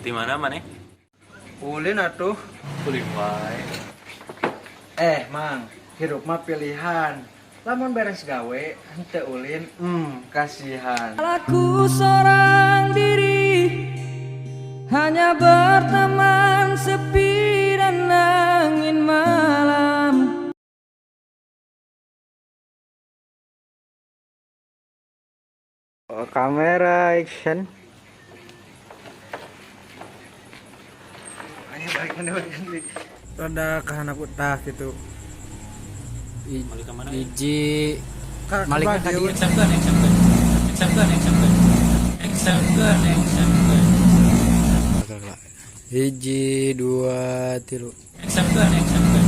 Di mana maneh? Ulin atuh. Ulin wae. Eh, Mang, hirup mah pilihan. Lamun beres gawe, henteu ulin, kasihan. Aku seorang diri, hanya berteman sepi dan angin malam. Oh, kamera action. Ayo balik mana balik mana. Rada kahanap utah gitu. Balik ke mana? Hiji. Ka Malik ka tadi. dieu. Acceptkeun, acceptkeun. Acceptkeun, acceptkeun. Acceptkeun, acceptkeun. Hiji, dua, tilu. Acceptkeun, acceptkeun.